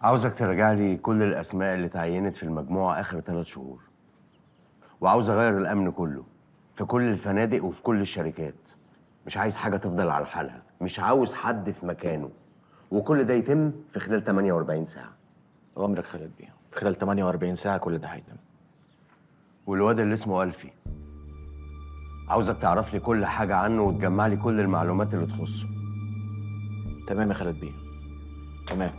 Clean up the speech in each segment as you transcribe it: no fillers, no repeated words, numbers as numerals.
عاوزك تراجع لي كل الاسماء اللي تعينت في المجموعة اخر 3 شهور، وعاوز اغير الامن كله في كل الفنادق وفي كل الشركات. مش عايز حاجة تفضل على حالها، مش عاوز حد في مكانه، وكل ده يتم في خلال 48 ساعة. أمرك خالد بيه، في خلال 48 ساعة كل ده هيتم. والواد اللي اسمه ألفي، عاوزك تعرف لي كل حاجة عنه وتجمع لي كل المعلومات اللي تخصه. تمام يا خالد بيه، تمام.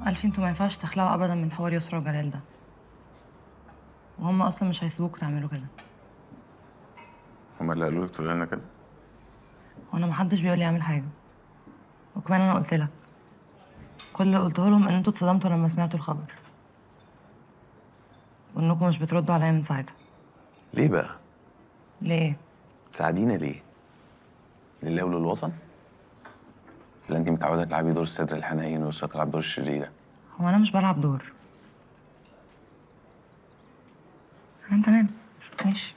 ألفي، انتوا ما ينفعش تخلعوا أبدا من حوار يسرا وجلال ده، وهم أصلا مش هيسيبوكوا تعملوا كده. هما اللي قالوا لك تقول لنا كده؟ وأنا محدش بيقول لي أعمل حاجة، وكمان أنا قلت لك كل اللي قلته لهم إن انتوا اتصدمتوا لما سمعتوا الخبر، وإنكم مش بتردوا عليا من ساعتها. ليه بقى؟ ليه؟ تساعدينا ليه؟ لله وللوطن؟ ولا انت متعودة تلعبي دور الصدر الحنين ويسرا تلعب دور الشريرة؟ هو أنا مش بلعب دور. أنا تمام، ماشي.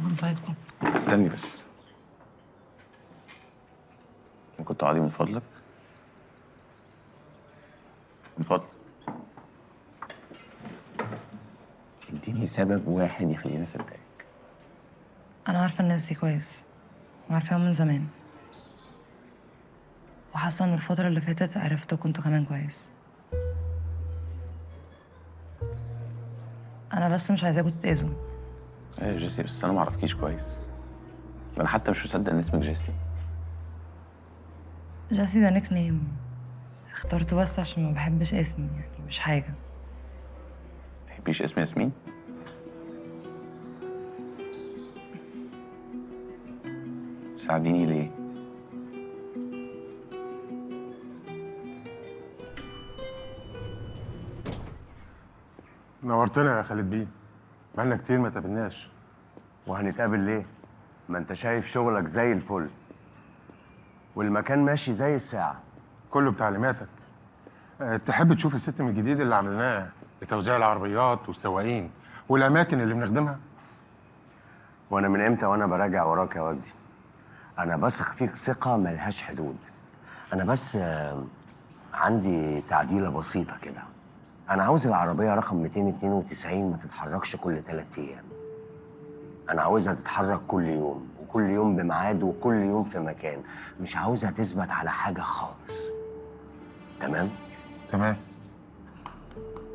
منطقتكم. استني بس. ممكن تقعدي من فضلك؟ من فضلك. اديني سبب واحد يخليني اصدقك. أنا عارفة الناس دي كويس، وعارفاهم من زمان، وحاسة إن الفترة اللي فاتت عرفتكم انتوا كمان كويس. أنا بس مش عايزاكوا تتأذوا. ايه يا جيسي، بس أنا معرفكيش كويس. ده أنا حتى مش مصدق إن اسمك جيسي. جيسي ده nickname اخترته بس عشان ما بحبش اسمي، يعني مش حاجة. تحبيش اسم ياسمين؟ ساعديني ليه؟ نورتنا يا خالد بيه، بقالنا كتير ما تقابلناش. وهنتقابل ليه؟ ما انت شايف شغلك زي الفل والمكان ماشي زي الساعة. كله بتعليماتك. تحب تشوف ال system الجديد اللي عملناه لتوزيع العربيات والسواقين والأماكن اللي بنخدمها؟ وأنا من إمتى وأنا براجع وراك يا وجدي؟ أنا بثق فيك ثقة ملهاش حدود. أنا بس عندي تعديلة بسيطة كده. أنا عاوز العربية رقم 292 ما تتحركش كل 3 أيام. أنا عاوزها تتحرك كل يوم، وكل يوم بميعاد، وكل يوم في مكان. مش عاوزها تثبت على حاجة خالص. تمام؟ تمام.